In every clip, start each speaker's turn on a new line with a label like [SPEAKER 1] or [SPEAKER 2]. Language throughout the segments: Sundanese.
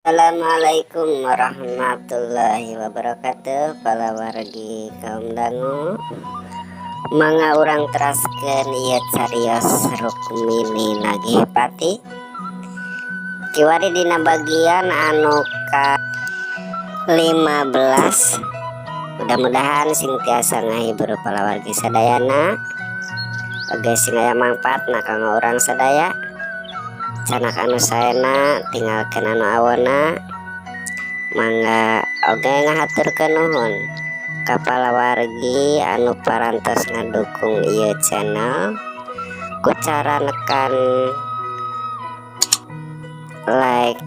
[SPEAKER 1] Assalamualaikum warahmatullahi wabarakatuh. Para wargi kaum dangu, mangga urang teraskeun ieu carios Rukmini Nagih Pati. Kiwari dina bagian anu ka 15. Mudah-mudahan sing tiasa ngahibur para wargi sadayana. Oge sing aya mangpaatna kanggo urang sadaya. Candak anu saena, tinggalkeun anu awona. Mangga oge ngahaturkeun nuhun ka palawargi anu parantos ngadukung ieu channel ku cara nekan like,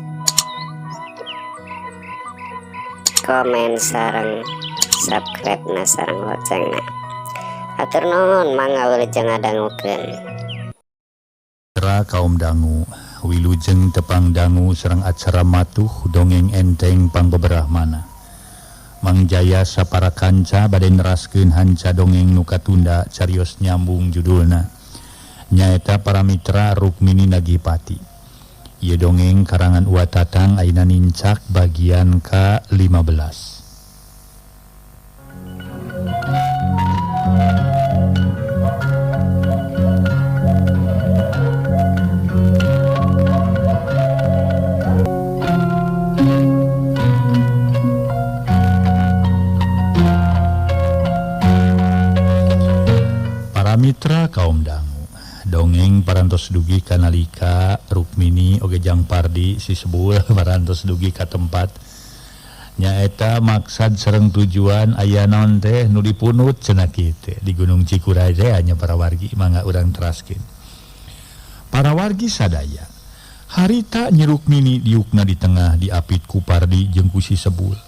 [SPEAKER 1] komen, sareng subscribe na sareng loncengna. Hatur nuhun, mangga wilujeng ngadangukeun.
[SPEAKER 2] Mitra kaum dangu, wilujeng tepang dangu sareng acara matuh dongeng enteng pangbeberahmana. Mang Jaya sapara kanca bade neraskeun hanca dongeng nu katunda carios nyambung judulna. Nyaeta para mitra Rukmini Nagih Pati. Ieu dongeng karangan Uwa Tatang ayeuna nincak bagian ka-15. Mitra kaum dangu, dongeng parantos dugi kanalika Rukmini oge Jang Pardi si Sebul parantos dugi ka tempat nyaeta maksad sareng tujuan aya naon teh nu dipunut cenah kieu teh di Gunung Cikuray teh nya para wargi mangga urang teraskeun. Para wargi sadaya, harita Nyi Rukmini diukna di tengah diapit ku Pardi jeung ku si Sebul.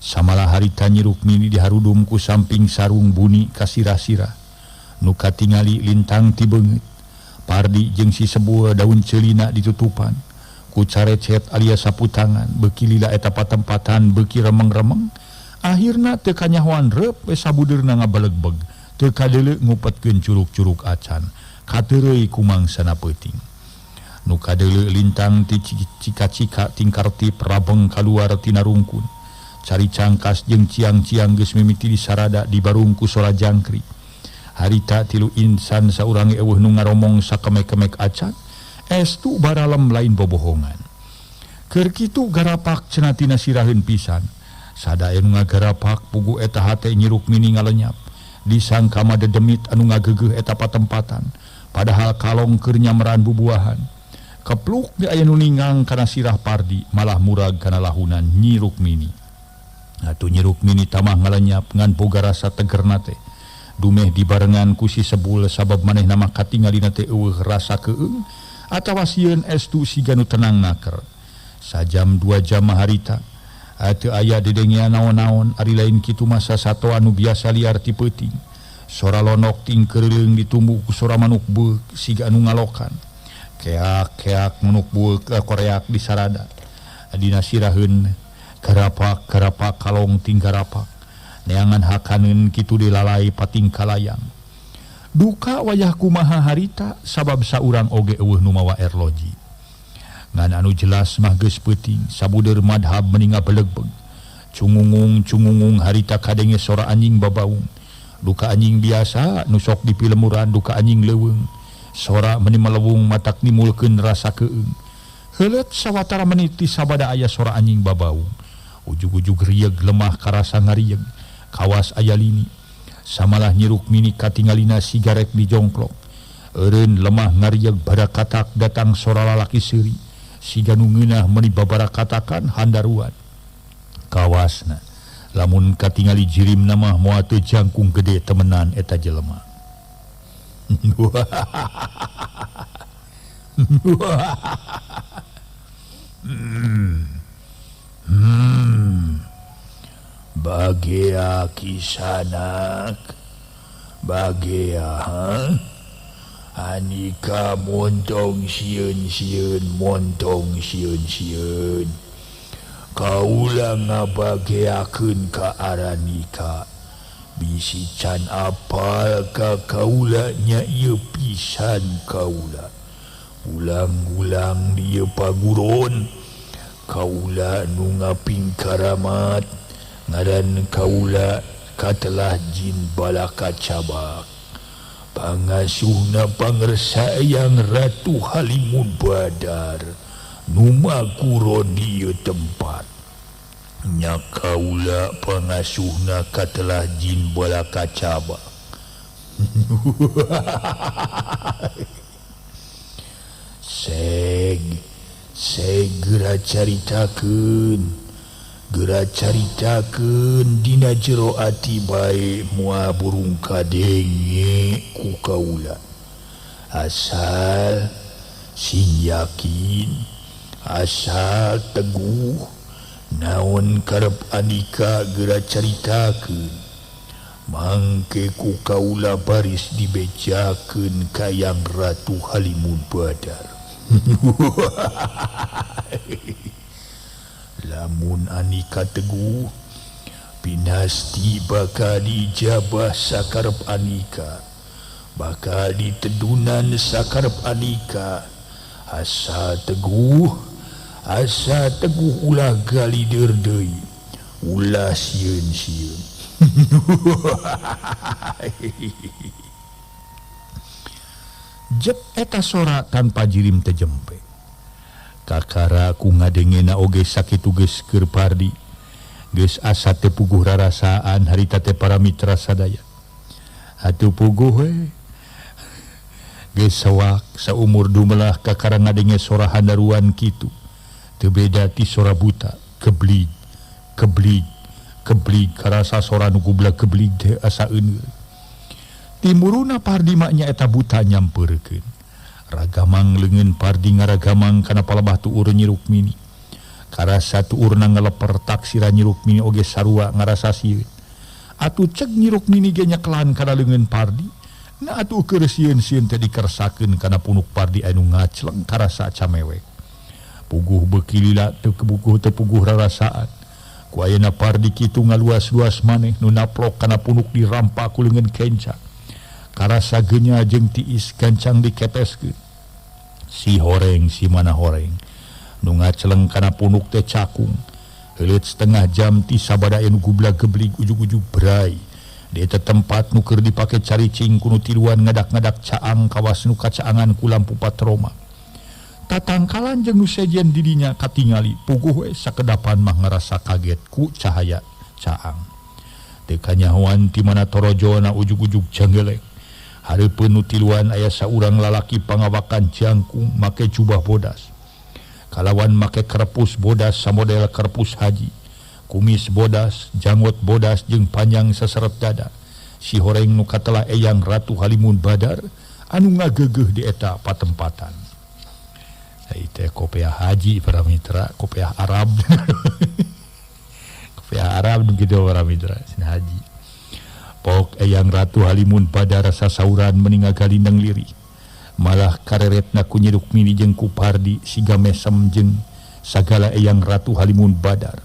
[SPEAKER 2] Samalah harita Nyi Rukmini diharudum ku samping sarung buni kasirah-sirah. Nu katingali lintang ti beungeut. Pardi jeung si Sebul daun ceulina ditutupan ku carecet alias sapu tangan, beuki lila eta patempatan beuki remeng-remeng. Akhirna teu kanyahoan reup we sabudeurna ngabelegbeg, teu kadeuleu ngupetkeun curug-curug acan, kateureuy ku mangsana peuting. Nu kadeuleu lintang ti cika-cika tingkartip rabeng kaluar tina rungkun. Cari cangkas jeung ciang-ciang geus mimiti disarada di barung ku sora jangkrik. Harita tilu insan saurang eueuh nu ngaromong sakemek-kemek acan, estu baralem lain bobohongan. Keur kitu garapak cenah tina siraheun pisan. Sadaya nu ngagarapak pugu eta hate Nyi Rukmini ngalenyap. Disangka mah dedemit anu ngageugeuh eta patempatan, padahal kalong keur nyamran bubuahan. Kepluk di aya nu ningang kana sirah Pardi, malah murag kana lahunan Nyi Rukmini. Atuh Nyi Rukmini tamah ngalenyap ngan boga rasa tegerna teh. Dumeh dibarengan ku si Sebul sabab manehna mah katingalina teh eueuh rasa keung atawa sieun estu siga nu tenang naker. Sajam dua jam mah harita teu aya dedengean naon-naon, ari lain kitu mah sasato anu biasa liar ti peuting. Sora lonok tingkeureung ditumbu ku sora manuk beuk siga anu ngalokan. Keak-keak manuk beuk koreak disarada. Dina siraheun garapak-garapak kalong tinggarapak. Neangan hakaneun kitu dilalai pating kalayang. Duka wayah kumaha harita sabab saurang oge eueuh nu mawa erloji. Ngan anu jelas mah geus peuting, sabudeur madhab meni ngabelegbeg. Cungungung-cungungung harita kadenge sora anjing babaung. Duka anjing biasa nu sok dipilemuran duka anjing leuweung. Sora meni melewung matak nimulkeun rasa keung. Heuleut sawatara menit ti sabada aya sora anjing babaung. Ujug-ujug rieug lemah karasa ngarieg. Kawas aya lini. Samalah Nyi Rukmini katingalina sigarek dijongklok. Eureun lemah ngarieg barakatak datang sora lalaki seuri. Siga nu ngeunah meuni babarakatakan handaruan. Kawasna lamun katingali jirimna mah moal teu jangkung gede temenan eta jelema. Bagea kisanak, bagea ha? Anika montong sieun-sieun, montong sieun-sieun. Kaula ngabageakeun ka aranika. Bisi can apal ka kaula nya ieu pisan kaula. Ulang-ulang dieu paguron. Kaula nu ngaping karamat ngaran kaula katelah jin balaka cabak. Pangasuhna pangersa Eyang Ratu Halimun Badar nu makuron di ieu tempat. Nya kaula pangasuhna katelah jin balaka cabak. Seg segera caritakeun. Geura caritakeun dina jero ati bae moal burung kadenge ku kaula. Asal sing yakin, asal teguh, naon karep andika geura caritakeun. Mangke ku kaula baris dibejakeun ka Yang Ratu Halimun Badar. Lamun anika teguh pinasti bakal dijabah sakarep anika, bakal ditedunan sakarep anika. Asa teguh, asa teguh ulah galider deui, ulah sieun-sieun. Jep eta sora tanpa jirim teu jempe. Kakara ku ngadengena oge sakitu geus keur Pardi. Geus asa teu puguh rarasaan harita teh para mitra sadaya. Atuh puguh we. Geus sawak saumur dumelah kakara ngadenge sora handaruan kitu. Teu beda ti sora buta, keblig, keblig, keblig karasa sora nu gublag keblig teh asa euneur. Timuruna Pardi mah nya eta buta nyampeurkeun. Ragamang leungeun Pardi ngaragamang kana palebah tuur Nyi Rukmini. Karasa tuurna ngaleper taksira Nyi Rukmini oge sarua ngarasa sieun. Atuh cek Nyi Rukmini ge nyekelan kana leungeun Pardi. Na atuh keur sieun-sieun teh dikersakeun kana punuk Pardi anu ngacleng karasa camewek. Puguh beuki lila teu kebukuh teu puguh rarasaan. Ku ayeuna Pardi kitu ngaluas-luas maneh nu naplok kana punuk dirampa ku leungeun kenca. Karasa genya jeung tiis gancang diketeskeun. Si horeng si mana horeng nu ngacleng kana punuk teh cakung. Heuleut setengah jam ti sabada anu gublag geblig ujug-ujug bray. Di eta tempat nu keur dipake caricing ku nu tiluan ngadak-ngadak caang kawas nu kacaangan ku lampu patroma. Tatangkalan jeung nu sejen di dinya katingali puguh we sakedapan mah ngarasa kaget ku cahaya caang. Teu kanyahoan ti mana torojona ujug-ujug janggelek. Hareupeun nu tiluan aya saurang lalaki pangawakan jangkung make jubah bodas. Kalawan make kerpus bodas samodel kerpus haji. Kumis bodas, janggot bodas jeung panjang saseret dada. Si horeng nu katelah Eyang Ratu Halimun Badar anu ngageugeuh di eta patempatan. Ai teh kopiah haji para mitra, kopiah Arab. Kopiah Arab nu kitu para mitra, sin haji. Pok Eyang Ratu Halimun Badar sasauran meninga galindeng lirih. Malah kareretna ku Nyi Rukmini jeung ku Pardi siga mesem jeung sagala Eyang Ratu Halimun Badar.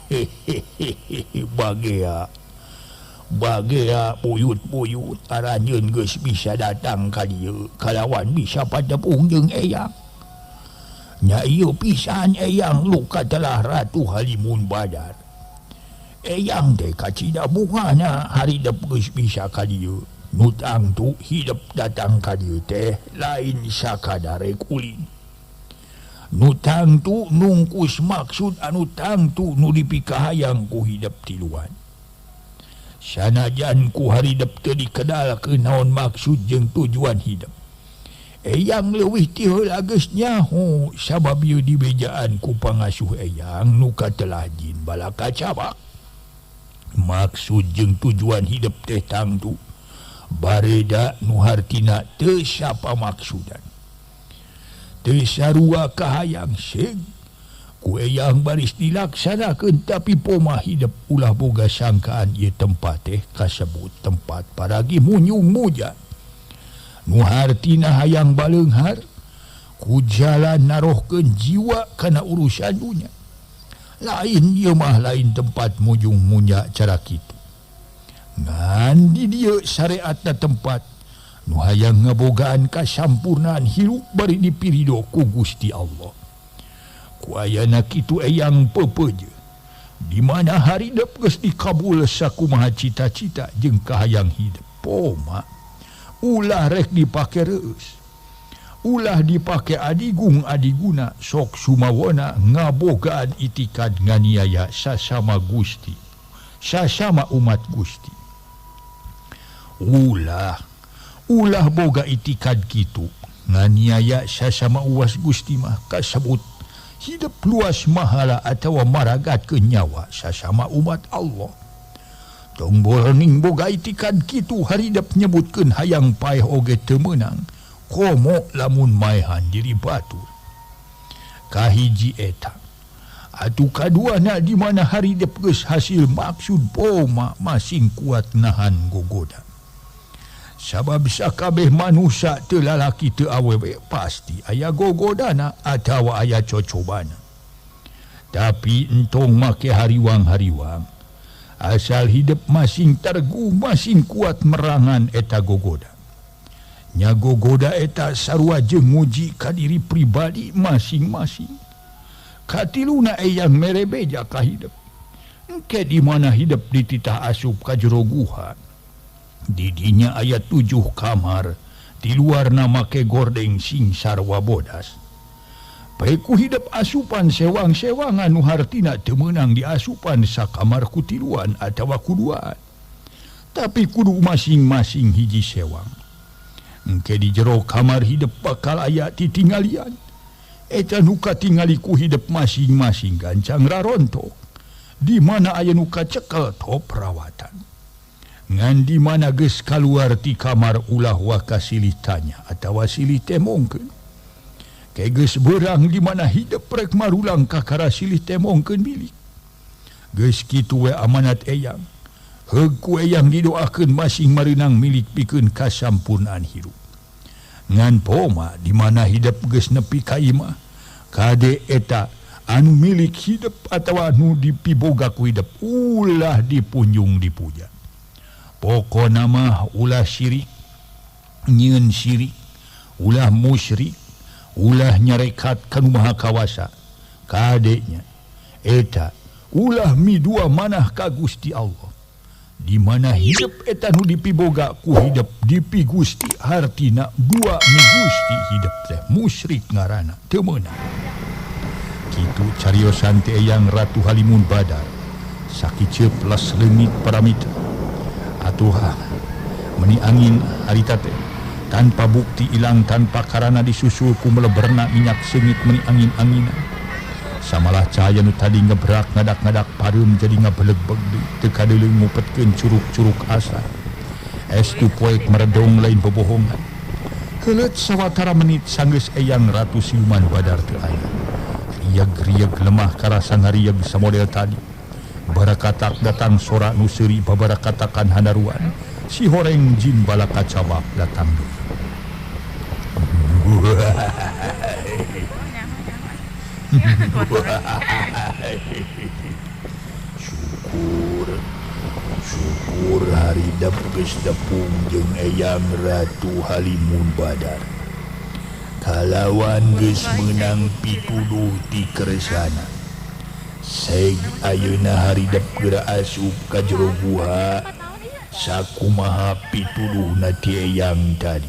[SPEAKER 2] Hehehe bagea. Bagea buyut-buyut aranjeun geus bisa datang ka dieu kalawan bisa patepung jeung Eyang. Nya ieu pisan Eyang lu katelah Ratu Halimun Badar. Eyang teh kacida bungahna haridep geus bisa ka dieu. Nu tangtu hidep datang ka dieu teh lain sakadare ulin. Nu tangtu nungkus maksud anu tangtu nu dipikahayang ku hidep tiluan. Sanajan ku haridep teu dikedalkeun naon maksud jeung tujuan hidep. Eyang leuwih ti heula geus nyaho sabab ieu dibejaan ku pangasuh Eyang nu katelah jin balaka cabak. Maksud jeung tujuan hidep teh tangtu bareda nu hartina teu sapa maksudan. Teu sarua kahayang seug ku Eyang baris dilaksanakeun tapi poma hidep ulah boga sangkaan ieu tempat teh kasebut tempat paragi munyung muja. Nu hartina hayang baleunghar ku jalan narohkeun jiwa kana urusan dunya. Lain ieu mah lain tempat mujung munya cara kitu. Ngan di dieu syariatna tempat nu hayang ngabogaan kasampurnaan hirup bari dipirido ku Gusti Allah. Ku ayana kitu eyang pepeje. Di mana haridep geus dikabul sakumaha cita-cita jeung kahayang hidup. Poma ulah rek dipake reus. Ulah dipake adigung adiguna sok sumawona ngabogaan itikad nganiaya sasama Gusti, sasama umat Gusti. Ulah ulah boga itikad kitu nganiaya sasama uas Gusti mah kasebut hidup luas mahala atawa maragat ke nyawa sasama umat Allah. Tong borening boga itikad kitu haridep nyebutkeun hayang paeh oge teu meunang komo lamun maehan diri batur. Kahiji eta. Atuh kaduana di mana haridep geus hasil maksud poma masing kuat nahan gogoda. Sabab sakabeh manusia teu lalaki teu awewe pasti aya gogodana atawa aya cocobana. Tapi entong make hariwang-hariwang. Asal hidup masing tergu masing kuat merangan eta gogoda. Nya gogoda eta sarua jeung nguji ka diri pribadi masing-masing. Katiluna eyang mere beja ka hidup. Engke di mana hidup dititah asup ka jero guha. Didinya aya 7 kamar, di luar make gordeng sing sarwa bodas. Peku hidup asupan sewang-sewangan nu hartina teu meunang diasupan sakamar ku tiluan atawa kuduaan. Tapi kudu masing-masing hiji sewang. Engke di jero kamar hidup bakal aya titinggalian. Eta nu katingali ku hidup masing-masing gancang rarontok. Di mana aya nu kacekel top perawatan. Ngan di mana geus kaluar ti kamar ulah waka silih tanya atawa silih temongkeun. Ke geus beurang di mana hidup rek marulang kakara silih temongkeun bilik. Geus kitu we amanat eyang. Heug ku eyang didoakeun masing mareunang milik pikeun kasampurnaan hirup. Ngan poma di mana hidup geus nepi ka imah, kade eta anu milik hidup atawa anu dipiboga ku hidup ulah dipunjung dipuja. Pokona mah ulah syirik, nyieun syirik, ulah musyrik, ulah nyarekat ka nu maha kawasa. Kadenya eta ulah midua manah ka Gusti Allah. Di mana hidup eta nu dipiboga ku hidup dipi Gusti hartina dua mi Gusti hidup teh musyrik ngaranna teu meunang. Kitu cariosan teh Eyang Ratu Halimun Badar sakiceup les leungit paramita. Atuh meni angin harita teh tanpa bukti ilang tanpa karana disusul ku meleberna minyak seungit meni angin-anginan. Samalah cahaya nu tadi ngebrak ngadak-ngadak pareum jadi ngabelegbeg deui teu kadeuleung ngupetkeun curug-curug asa. Estu poek meredong lain bobohongan. Heuleut sawatara menit sanggeus Eyang Ratu Siluman Badar teu aya. Rieg-rieg lemah karasa ngarieg samodel tadi. Barakatak datang sora nu seuri babarakatakan hanaruan. Si horeng jin balaka cabak datang deui. Syukur syukur haridep geus tepung jeung Eyang Ratu Halimun Badar. Kalawan geus meunang pituduh ti keresana. Seg ayeuna haridep geura asup ka jero guha sakumaha pituduhna ti eyang tadi.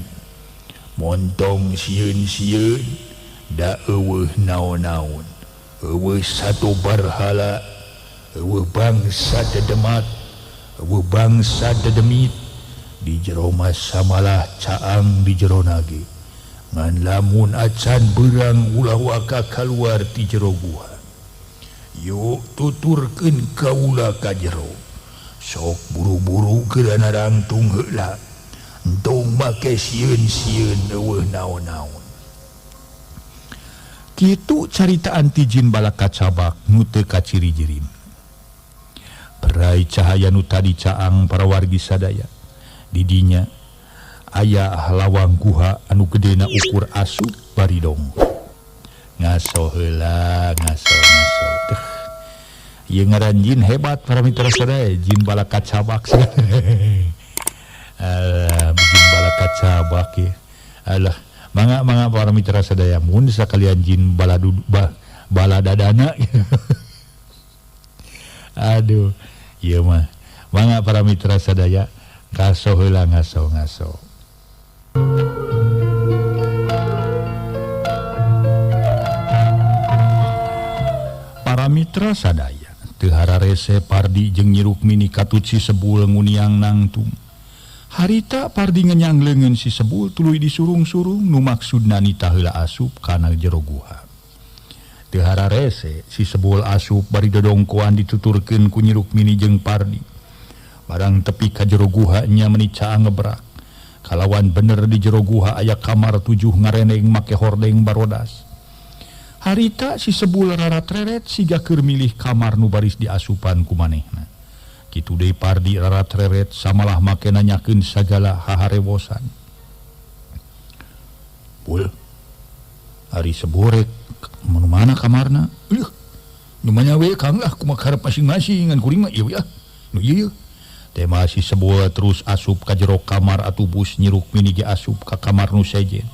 [SPEAKER 2] Montong sieun-sieun da eueuh naon-naon. Eueuh satu barhala, eueuh bangsa dedemat, eueuh bangsa dedemit. Di jero mah samalah caang di jero nage. Ngan lamun acan beurang ulah waka kaluar ti jero guha. Yuk tuturkeun kaula ka jero. Sok buru-buru geura narangtung heula. Entong make sieun-sieun eueuh naon-naon. Kitu caritaan ti jin balaka cabak nu teu kaciri-jirin. Berai cahaya nu tadi caang para wargi sadaya. Didinya aya lawang guha anu gedena ukur asup bari dongkol. Ngaso heula, ngaso ngaso. Teuh. Ieu ngaran jin hebat para mitra sadaya, jin balaka cabak. Alah, jin balaka cabak ya. Alah, mangga-mangga para mitra sadaya mun sakalian jin baladu bah Baladadana. Aduh, ieu mah. Mangga para mitra sadaya kaso heula ngaso-ngaso. Para mitra sadaya, teu hararese Pardi jeung Nyi Rukmini katut si Sebul nguniang nangtung. Harita Pardi ngenyang leungeun si Sebul tuluy disurung-surung nu maksudna nita heula asup kana jero guha. Teu hararese si Sebul asup bari dodongkoan dituturkeun ku Nyi Rukmini jeung Pardi. Barang tepi ka jero guha nya meuni caang ngebrak. Kalawan bener di jero guha aya kamar 7 ngareneng make hordeng barodas. Harita si Sebul rarat-reret siga keur milih kamar nu baris diasupan ku manehna. Kitu deui Pardi rarat-reret samalah make nanyakeun sagala haharewosan. Bul. Ari Seborek manu mana kamarna? Eueuh. Nu mana we Kang lah kumaha karep masing-masing ngan kuring mah ieu we ah. Nu ieu. Tema si Sebul terus asup ka jero kamar atuh bus Nyi Rukmini ge asup ka kamar nu sejen.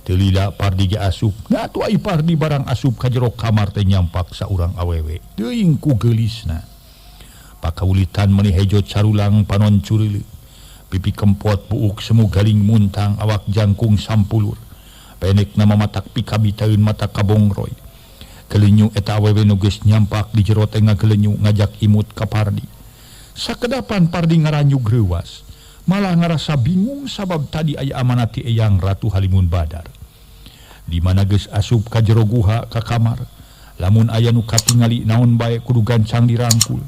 [SPEAKER 2] Teu lila Pardi ge asup. Nah atuh ai Pardi barang asup ka jero kamar teh nyampak saurang awewe. Teuing ku geulisna. Pakaulitan meuni hejo carulang panon cureuleuh. Pipi kempot buuk semu galing muntang awak jangkung sampulur. Pendek nama matak pikabitaeun mata kabongroy. Kelenyu eta awewe nu geus nyampak di jero teh ngagelenyu ngajak imut ka Pardi. Sakedapan Pardi ngaranyug reuwas, malah ngarasa bingung sabab tadi aya amanat ti Eyang Ratu Halimun Badar. Di mana geus asup ka jero guha ka kamar, lamun aya nu katingali naon bae kudu gancang dirangkul.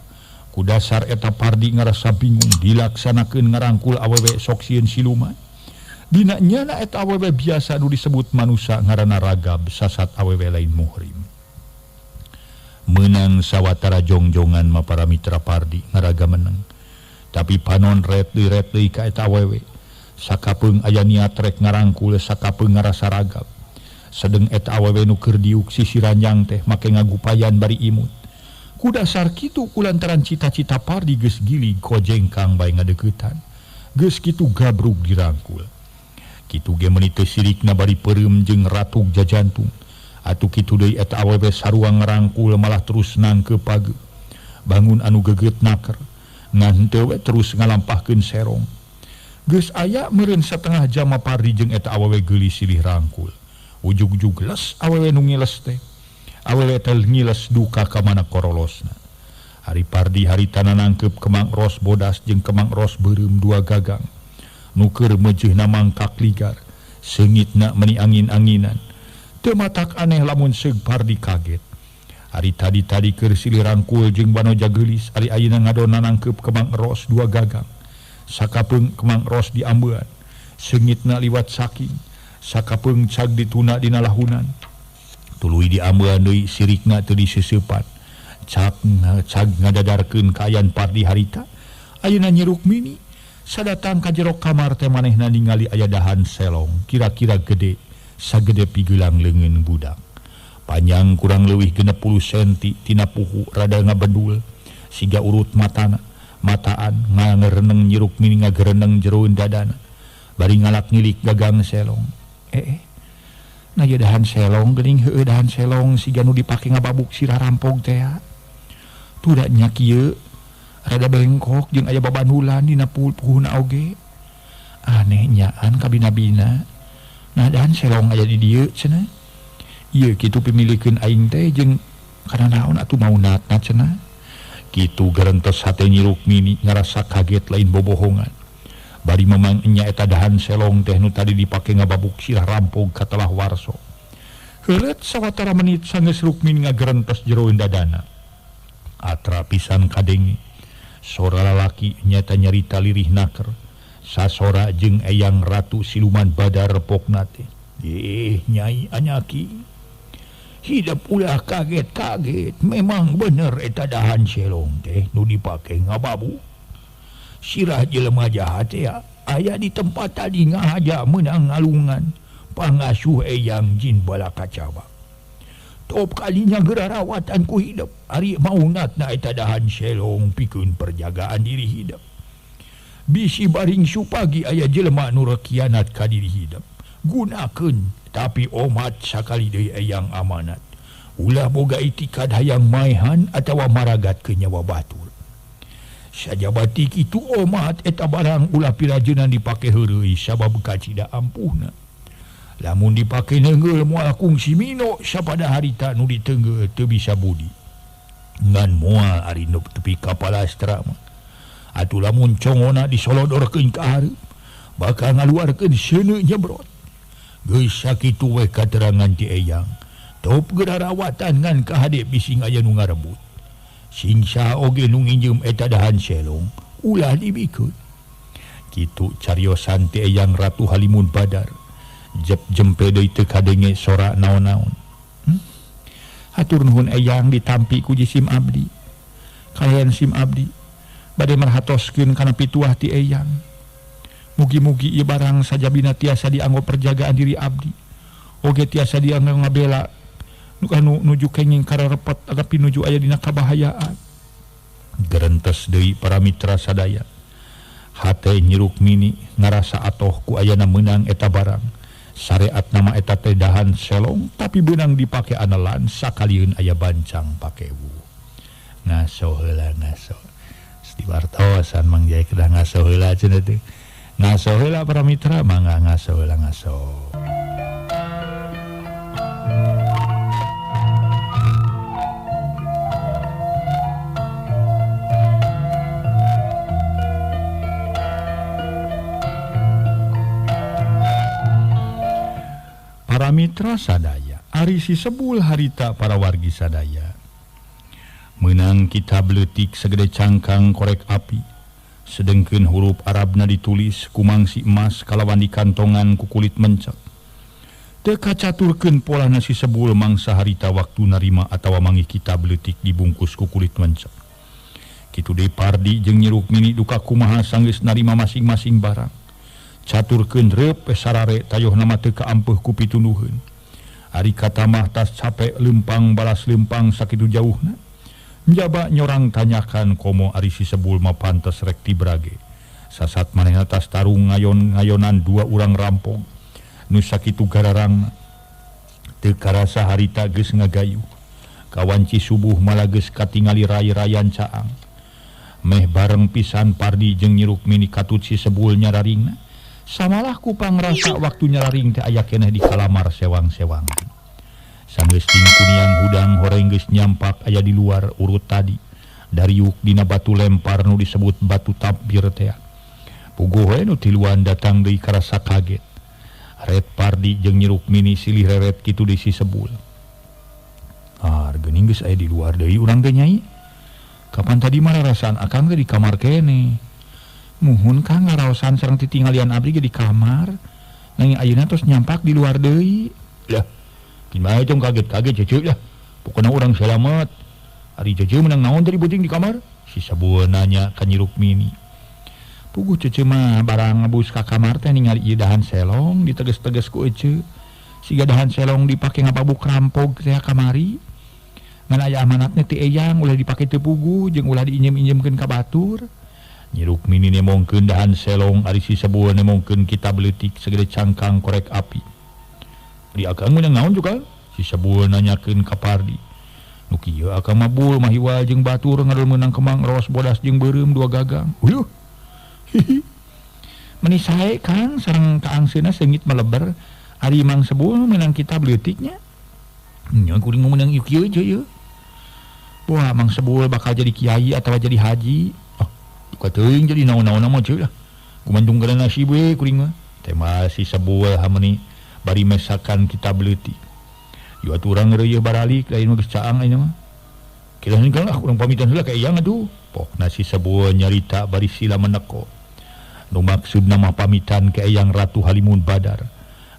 [SPEAKER 2] Ku dasar eta Pardi ngarasa bingung dilaksanakeun ngarangkul awewe sok sieun siluman. Dina nyana eta awewe biasa nu disebut manusa ngaranna ragab sasat awewe lain muhrim. Menang sawatara jongjongan mah para mitra Pardi ngaraga menang. Tapi panon ret deui ka eta awewe. Sakapeung aya niat rek ngarangkul sakapeung ngarasa ragab. Sedeng eta awewe nu keur diuk sisi ranjang teh make ngagupayan bari imut. Ku dasar kitu kulantaran cita-cita Pardi geus gilig kojengkang bae ngadeuketan. Geus kitu gabrug dirangkul. Kitu ge meuni teu sirikna bari peureum jeung ratug jajantung. Atuh kitu deui eta awewe sarua ngarangkul malah terus nangkeup page. Bangun anu gegeut naker. Ngan teu we terus ngalampahkeun serong. Geus aya meureun satengah jam Pardi jeung eta awewe geulis silih rangkul. Ujug-ujug les awewe nu ngiles teh. Awewe teh ngiles duka ka mana korolosna. Hari Pardi haritana nangkeup kemang ros bodas jeung kemang ros beureum dua gagang. Nu keur meujeuhna mangkak ligar, seungitna meuni angin-anginan. Teu matak aneh lamun seug Pardi kaget. Ari tadi-tadi keur silih rangkul jeung banoja geulis, ari ayeuna ngadona nangkeup kemang ros dua gagang. Sakapeung kemang ros diambean, seungitna liwat saking, sakapeung cag dituna dina lahunan. Tuluy diambean deui sirikna teu diseseupan. Cag cag ngadadarkeun kaayaan Pardi harita. Ayeuna Nyi Rukmini sadatang ka jero kamar teh manehna ningali aya dahan selong kira-kira gede sagede pigelang leungeun budak. Panjang kurang leuwih 60 senti tina puhu rada ngabedul siga urut matana mataan ngagereneng Nyi Rukmini ngagereneng jeroeun dadana bari ngalak ngilik gagang selong. Nah ieu dahan selong geuning heueuh dahan selong siga nu dipake ngababuk sirah rampog teh. Tuh nya kieu rada bengkok jeung aya babanulan dina puhuna oge. Aneh nyaan kabina-bina. Nah dahan selong aya di dieu cenah. Ieu kitu pimilikeun aing teh jeung kana naon atuh maunatna cenah. Kitu gerentes hate Nyi Rukmini ngarasa kaget lain bobohongan. Bari memang nya eta dahan selong teh nu tadi dipake ngababuk sirah rampog katelah warso. Heuleut sawatara menit sanggeus Rukmini ngagerentes jeroeun dadana. Atra pisan kadenge. Sora lalaki nyata nyarita lirih naker. Sasora jeung Eyang Ratu Siluman Badar pokna teh. Ih, Nyai Anyaki. Hidup ulah kaget-kaget. Memang bener eta dahan selong teh nu dipake ngababu. Sirah jelema jahat ya aya di tempat tadi ngahaja meunang ngalungan pangasuh Eyang Jin Balakacaba. Top kalinya gerarawatan ku hidup. Ari maunatna eta dahan selong pikeun perjagaan diri hidup. Bisi baring supagi aya jelema nu kianat ka diri hidup. Gunakeun tapi omat sakali deui Eyang amanat. Ulah boga itikad hayang maehan atawa maragatkeun nyawa batur. Sajabati kitu omat eta barang ulah pirajeunana dipake heureuy sabab kacida ampuhna. Lamun dipake neungeul moal kungsi mino sapada harita nu diteungeul teu bisa budi. Ngan moal ari nu tepi ka palastra mah. Atuh lamun congona disolodorkeun ka hareup bakal ngaluarkeun seuneu nyebrot. Geus sakitu we katerangan ti Eyang. Top geura rawatan ngan kahade bising aya nu ngarebut. Sing saha oge nu nginjem eta dahan selong ulah dibikeun. Kitu cariosan ti Eyang Ratu Halimun Badar. Jep jempe deui teu kadenge sora naon-naon. Hatur nuhun Eyang ditampi ku jisim abdi. Kalayan sim abdi bade merhatoskeun kana pituah ti Eyang. Mugi-mugi ieu barang sajabina tiasa dianggo perjagaan diri abdi. Oge tiasa dianggo ngabela nu anu nuju kenging kararepot tapi nuju aya dina kabahayaan. Gerentes deui para mitra sadaya. Hate Nyi Rukmini ngarasa atoh ku ayana meunang eta barang. Syariat nama eta teh dahan selong tapi beunang dipake anelan sakalieun aya bancang pakewu. Ngaso heula ngaso. Diwartosan Mang Jaya kedah ngaso heula cenah teh. Ngaso heula para mitra mangga ngaso heula ngaso. Para mitra sadaya, ari si Sebul harita para wargi sadaya. Menang kitab leutik segede cangkang korek api. Sedengkeun huruf Arabna ditulis kumangsi emas kalawan dikantongan ku kulit mencak. Teu kacaturkeun polana si Sebul mangsa harita waktu narima atawa manggih kitab leutik dibungkus ku kulit mencak. Kitu deui Pardi jeung Nyi Rukmini duka kumaha sanggeus narima masing-masing barang. Caturkeun reup sarare tayohna mah teu kaampeuh ku pitunuheun. Ari katamah tas capek leumpang balas leumpang sakitu jauhna. Njaba nyorang tanyakan komo ari si Sebul mah pantes rek tibrage. Sasat manehna tas tarung ngayon-ngayonan dua urang rampok. Nu sakitu gararangna. Teu karasa harita geus ngagayuh. Kawanci subuh malah geus katingali rai-rayan caang. Meh bareng pisan Pardi jeung Nyi Rukmini katut si Sebul nyararingna. Samalah ku pangrasa waktu nyararing teh aya keneh di kalamar sewang-sewang. Sanggeus tingkuniang hudang horeng geus nyampak aya di luar urut tadi. Dariuk dina batu lempar nu disebut batu tapir teh. Puguh we nu tiluan datang deui karasa kaget. Ret Pardi jeung Nyi Rukmini silih reret kitu di si Sebul. Ah, geuning geus aya di luar deui urang teh nyai. Kapan tadi mah rarasaan akang teh di kamar keneh. Muhun Kang ngaraosan sareng titinggalian abdi ge di kamar. Nanging ayeuna tos nyampak di luar deui. Lah, gimana tong kaget-kaget cece lah. Pokoknya orang selamat. Ari cece menang naon tadi beuting di kamar? Si Sebul nanya ka Nyi Rukmini. Puguh cece mah barang ngebus ka kamar teh ningali ieu dahan selong diteges-teges ku ece. Siga dahan selong dipake ngapabuk rampog teh kamari. Ngan aya amanatna ti Eyang ulah dipake teu puguh jeung ulah diinjem-injemkeun ka batur. Nyi Rukmini nemongkeun dahan selong ari si Sebul nemongkeun kitab leutik segede cangkang korek api. Di akang meunang naon juga? Si Sebul nanyakeun ka Pardi. Nu kieu akang mah bul mahiwal jeung batur ngadul meunang kemang raos bodas jeung beureum dua gagang. Uyuh. Hihi. Meni sae Kang sareng kaangseuna seungit meleber ari Mang Sebul meunang kitab leutiknya. Nya kuring mah meunang ieu kieu je ieu. Wah Mang Sebul bakal jadi kiai atawa jadi haji. Ah, duka teuing jadi naon-naon mah ceu lah. Kumantung kana nasib we kuring mah. Tema si Sebul hameni bari mesakan kitab leutik. Ieu atuh urang reueuh baralik lain mah geus caang ayeuna mah. Kira heuh lah urang pamitan heula ka Eyang atuh. Pokna si Sebul nyarita bari sila meneko. Nu maksudna mah pamitan ka Eyang Ratu Halimun Badar.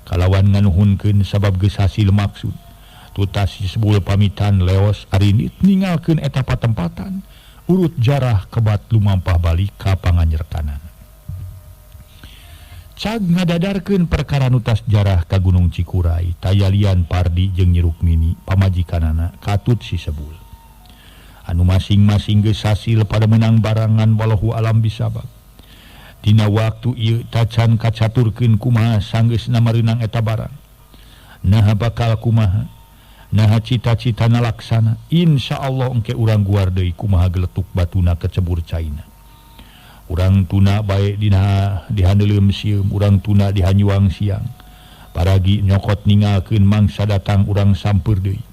[SPEAKER 2] Kalawan nganuhunkeun sabab geus hasil maksud. Tutas si Sebul pamitan leos arinit ninggalkeun eta patempatan. Urut jarah kebat lumampah balik ka panganyertanan. Cag ngadadarkeun perkara nutas jarah ka Gunung Cikuray, tayalian Pardi jeung Nyi Rukmini pamajikanana katut si Sebul. Anu masing-masing geus hasil pada menang barangan walahu alam bisabab. Dina waktu ieu tacan kacaturkeun kumaha sanggeusna mareunang eta barang. Naha bakal kumaha? Nah cita-cita nalaksana insya Allah engke urang guar deui kumaha geletuk batuna kecebur caina. Urang tuna bae dina dihandeuleum sieum, urang tuna dihanyuang siang. Paragi nyokot ningalkeun mangsa datang urang sampeur deui.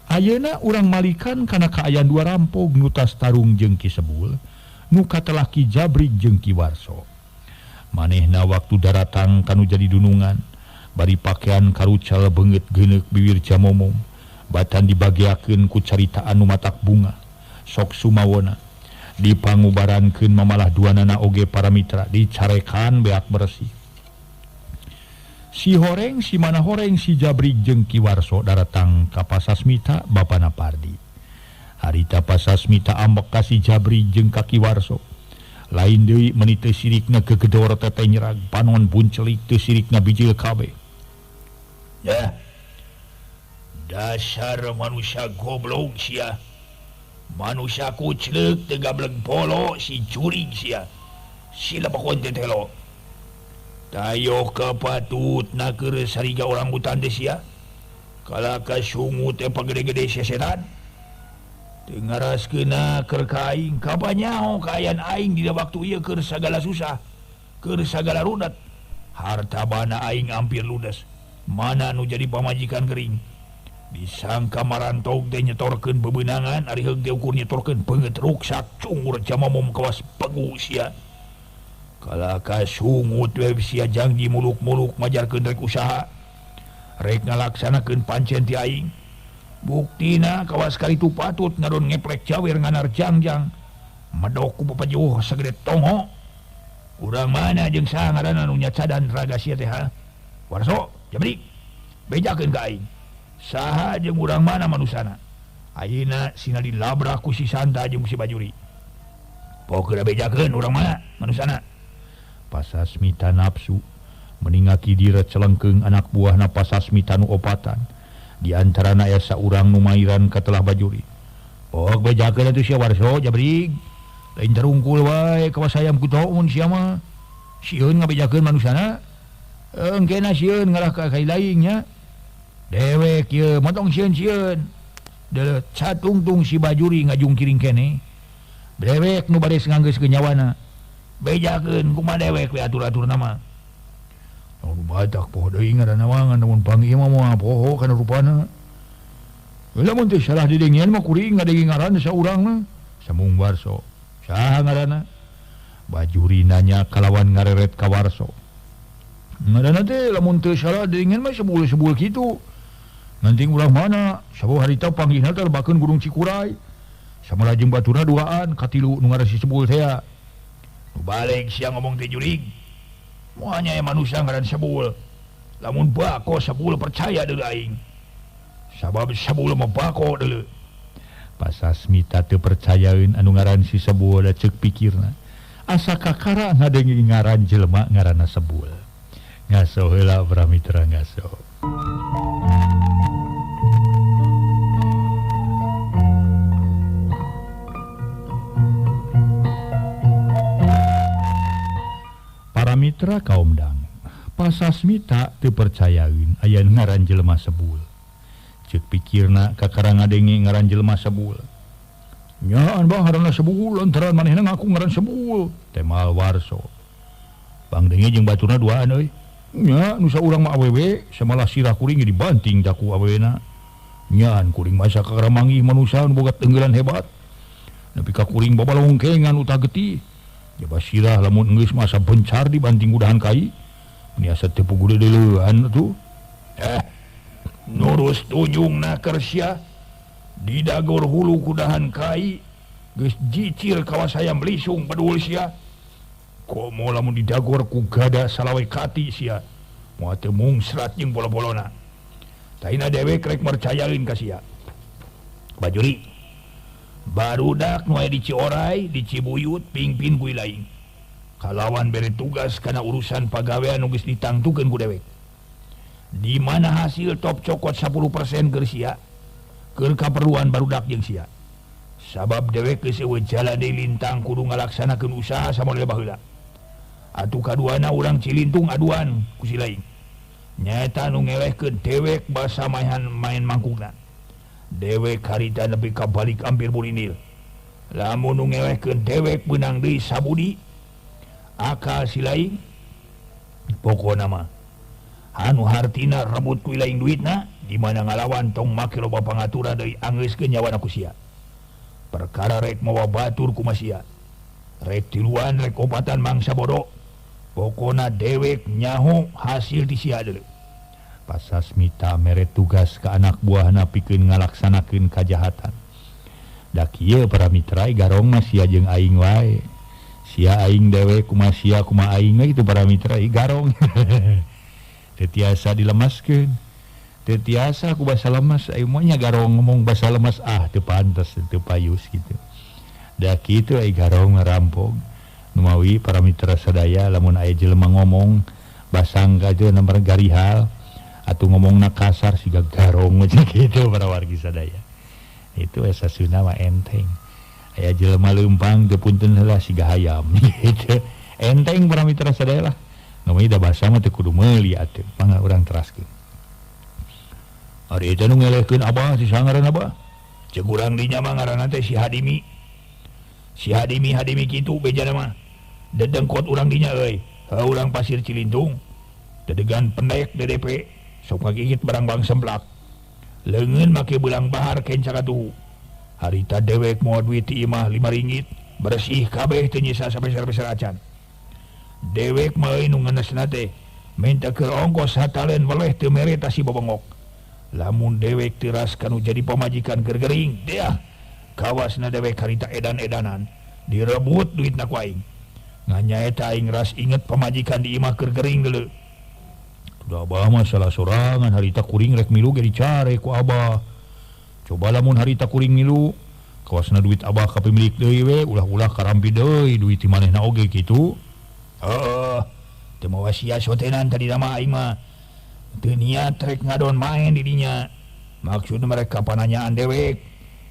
[SPEAKER 2] Ayeuna urang malikan kana kaayaan dua rampog nu tas tarung jeung Ki Sebul, nu katelah Ki Jabrik jeung Ki Warso. Manehna waktu daratang kanu jadi dunungan, bari pakaian karucal beungeut geuneuk bibir jamomom, batan dibagiakeun ku caritaan nu matak bunga, sok sumawona. Dipangubarankeun mamalah duanana oge para mitra, dicarekan beak bersih. Si horeng, si mana horeng, si Jabrik jeung Ki Warso daratang ka Pasasmita bapana Pardi. Harita Pasasmita ambek ka si Jabrik jeung ka Ki Warso. Lain deui meuni teu sirikna gegedor teteh nyerag, panon buncelik teu sirikna bijil kabeh. Ya. Dasar manusia goblok sia. Manusia kucleuk teu gableg polo si jurig sia. Sila pakon teh telo. Tayo kapatut na keur sariga orang hutan teh sia. Kalaka sungu teh pagede-gede sia setan. Teu ngaraskeunna keur ka aing, kapanyaho kaayaan aing dina waktu ieu keur sagala susah, keur sagala rudet. Harta bana aing hampir ludes. Mana nu jadi pamajikan gering. Disangka marantog teh nyetorkeun bebeunangan, ari heug teh ukur nyetorkeun beungeut ruksak cungur jamamom kawas pegu sia. Kalaka sungut we sia janji muluk-muluk majarkeun rek usaha. Rek ngalaksanakeun pancen ti aing. Buktina kawas kali itu patut ngadon ngeplek jawer nganar jangjang. Medok ku papajuh sagede tongo. Urang mana jeung saha ngaranna nu nyacadan raga sia teh ha? Warso, Jabrik. Bejakeun ka aing. Saha jeung urang mana manusana? Ayeuna sina dilabrak ku si Santa jeung si Bajuri. Pokokna bejakeun urang mana manusana? Pasasmita nafsu meningaki dira celengkeung anak buahna Pasasmita nu opatan. Di antarana aya saurang nu mairan katelah Bajuri. Pok bejakeun atuh sia Warso, Jabrik. Lain terungkul wae kawas hayam ku mun sia mah. Sieun ngabejakeun manusana. Engkena sieun ngalah ka kai lain nya. Dewek ieu motong sieun-sieun. Deuleu catungtung si Bajuri ngajungkiring keneh. Dewek nu bade nganggeuskeun nyawana. Bejakeun kumaha dewek we atur-atur nama. Nu batak poho deui ngaranna mah ngan mun panggih mah moal poho kana rupana. Lamun teh salah didengian mah kuring ngadenge ngaran saurang mah. Samung Warso. Saha ngaranna? Bajuri nanya kalawan ngareret ka Warso. Ngaranna teh lamun teu salah didengian mah sebul-sebul kitu. Nanti urang mana? Sabab harita panggihna teh lebakeun Gunung Cikuray. Samala jeung baturna duaan katilu nu ngaran si Sebul teh. Nu balik sia ngomong teh jurig. Moalnya aya manusia ngaran Sebul. Lamun bako Sebul percaya deuleu aing. Sabab Sebul mah bako deuleu. Pasasmita teu percayaeun anu ngaran si Sebul da ceuk pikirna. Asa kakara ngadenge ngaran jelema ngaranna Sebul. Ngaso heula Pramitra ngaso. Para mitra kaum dang, Pasasmita teu percayaeun aya ngaran jelema Sebul. Ceuk pikirna kakara ngadenge ngaran jelema Sebul. Nyaan bang ngaranna Sebul lantaran manehna ngaku ngaran Sebul. Temal Warso. Bang denge jeung baturna duaan euy. Nya nu saurang mah awewe, samalah sirah kuring dibanting da ku awewena. Nyaan kuring mah sakakara manggih manusia nu boga tenggelan hebat. Nepi ka kuring babalongkengan utah getih. Jaba sirah lamun geus masa bencar dibanting udahan kai. Meni asa teu puguh deuleuan atuh. Nurus tujungna keur sia di dagor hulu kudahan kai geus jicil kawas hayam lisung bedul sia. Komo lamun didagor ku gada salawe kati sia. Moal teu mungsrat jeung bolo-bolona. Taina dewek rek mercayaeun ka sia. Bajuri barudak nu aya di Cioray, di Cibuyut, pingpin ku lain. Kalawan bere tugas kana urusan pagawean nu geus ditangtukeun ku dewek. Di mana hasil top cokot 10% keur sia, keur kaperluan barudak jeung sia. Sabab dewek geus eueuh jalan deui lintang kudu ngalaksanakeun usaha samodel baheula. Atuh kaduana urang Cilintung aduan ku si lain. Nyaeta nu ngelehkeun dewek basa main mangkukna.
[SPEAKER 3] Dewek harita nepi ka balik ampir burinil. Lamun nu ngelehkeun dewek beunang deui sabudi. Akal si laing pokona mah anu hartina rebut ku laing duitna di mana ngalawan tong make loba pangaturan deui anggeuskeun nyawana ku sia. Perkara rek mawa batur kumaha sia. Rek tiluan rek obatan mangsa bodoh. Pokona dewek nyaho hasil di sia deuleu.
[SPEAKER 2] Pasasmita mere tugas ke anak buahna pikeun ngalaksanakeun kajahatan. Da kieu para mitra garong mah sia jeung aing wae. Sia aing dewek kumaha sia kumaha aing we kitu para mitra garong. Teu tiasa dilemaskeun. Teu tiasa ku basa lemas aing mah nya garong ngomong basa lemas ah teu pantes teu payus kitu. Da kitu ai garong ngarampog. Numawi para mitra sadaya lamun aya jelema ngomong basangka teh nomor garihal atau ngomongna kasar siga garong aja gitu para wargi sadaya. Itu asa Sunda mah enteng. Aya jelema leumpang teu punten heula siga hayam gitu. Enteng para mitra sadaya lah. Namanya da basa mah teu kudu meuli atuh. Mangga urang teraskeun.
[SPEAKER 3] Ari eta nu ngelehkeun abah si sangaran abah. Ceuk urang dinya mah ngaranna teh si Hadimi. Si Hadimi Hadimi kitu bejana mah. Dedengkot urang dinya euy. Heuh urang Pasir Cilintung. Dedegan pendek DDP. Sok ngagigit barang bang semplak. Leungeun make belang bahar kenca katuhu. Harita dewek moal duit ti imah 5 ringgit, bersih kabeh teu nyisa sapeser-peser acan. Dewek mah euy nu ngenesna teh minta keur ongkos hatalen weleh teu mere ta si bobongok. Lamun dewek teras kanu jadi pamajikan keur gering, deah kawasna dewek harita edan-edanan, direbut duitna ku aing. Ngan nyaeta aing ras inget pamajikan di imah keur gering deuleu.
[SPEAKER 2] Da abah mah salah sorangan harita kuring rek milu ge dicare ku abah. Coba lamun harita kuring milu, kawasna duit abah ka pemilik deui we, ulah-ulah karampi deui duit ti manehna oge kitu.
[SPEAKER 3] Heuh, teu mawa sia sotenan tadi mah aing mah. Teu niat rek ngadon main di dinya. Maksudna mereka pananyaan dewek.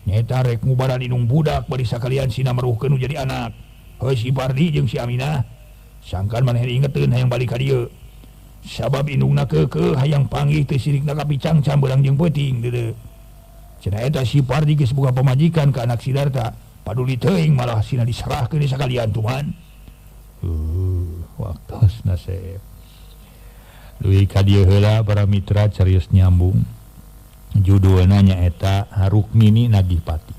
[SPEAKER 3] Nyaeta rek ngubaran indung budak bari sakalian sina meruhkeun nu jadi anak. Heuh si Pardi jeung si Aminah. Sangkan manehna ingeteun hayang balik ka dieu. Sabab indungna keukeuh hayang panggih teu sirikna ka picangcang beurang jeung peuting deuleu. Cenah eta si Pardi geus boga pamajikan ka anak Sidarta, paduli teuing malah sina diserahkeun sakalian tuman.
[SPEAKER 2] Waktosna sep. Duwi ka dieu heula para mitra carios nyambung. Judulna nyaeta Rukmini Nagih Pati.